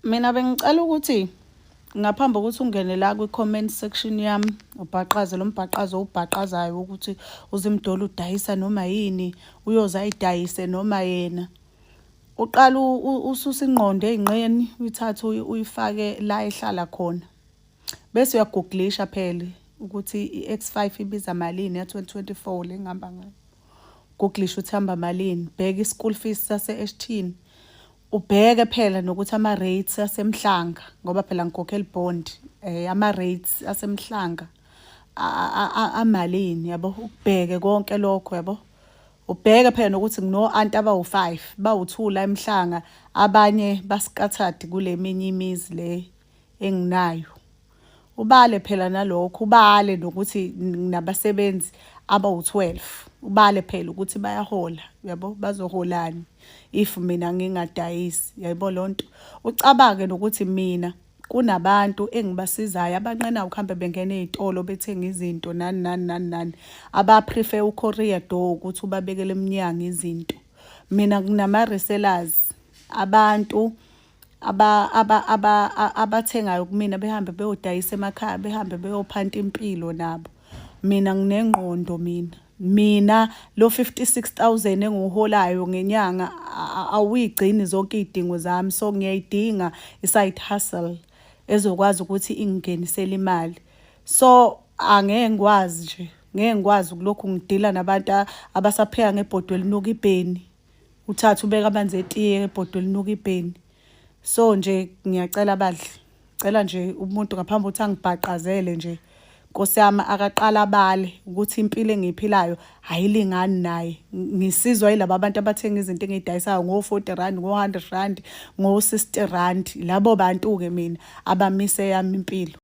Mina bengicela ukuthi ngaphambi kokuthi ungene la kwi-comment section yami ubhaqaze lo mbhaqazo owubhaqazayo ukuthi uZimdollar udayisa noma yini, uyoze ayidayise noma yena. Uqala ususe ingqondo ey'nqeni, uyithathe uyifake la ehlala khona. Bese uyagugulisha phela ukuthi i-X5 ibiza malini ya-2024 le engihamba ngayo. Googlisha ukuthi ihamba malini, bheka i-school fees sase-Ashton. Ubheke phela nokuthi ama-rates aseMhlanga, ngoba phela ngikhokhela i-bond, ama-rates aseMhlanga amalini, yabo? Ukubheke konke lokho, yabo? Ubheke phela nokuthi ngino-anti abawu-5, bawu-2 la eMhlanga, abanye ba-scattered kule minye imizi le enginayo. Ubale phela nalokho, ubale nokuthi nginabasebenzi abawu-12. Ubale phela ukuthi bayahola, uyabo? Bazoholani if mina ngingadayisi, uyayibona leyo nto? Ucabange nokuthi mina kunabantu engibasizayo abanqena ukuhambe bengena ey'tolo bethenga izinto nani nani nani nani, aba-prefer u-courier door ukuthi ubabekele emnyango izinto. Mina nginama-resellers, abantu abathengayo kumina behambe beyodayisa emakhaya, behambe beyophanta impilo nabo. Mina nginengqondo mina. Mina lo 56,000 engiwuholayo ngenyanga awuyigcini zonke iy'dingo zami, so ngiyayidinga i-side hustle ezokwazi ukuthi ingingenisele imali. So angeke ngikwazi nje, ngeke ngikwazi ukulokhu ngidila nabantu abasapheka ngebhodwe elinuka ibheni. Uthathe ubeke amanzi etiye ngebhodwe elinuka ibheni. So nje ngiyacela bandla, cela nje umuntu ngaphambi kokuthi angibhaqazele nje, Nkosi yami, akaqala abale ukuthi impilo engiyiphilayo ayilingani naye. Ngisizwa yilaba bantu abathenga izinto engiyidayisayo ngo-R40, ngo-R100, ngo-R60. Labo bantu-ke mina abamise eyami impilo.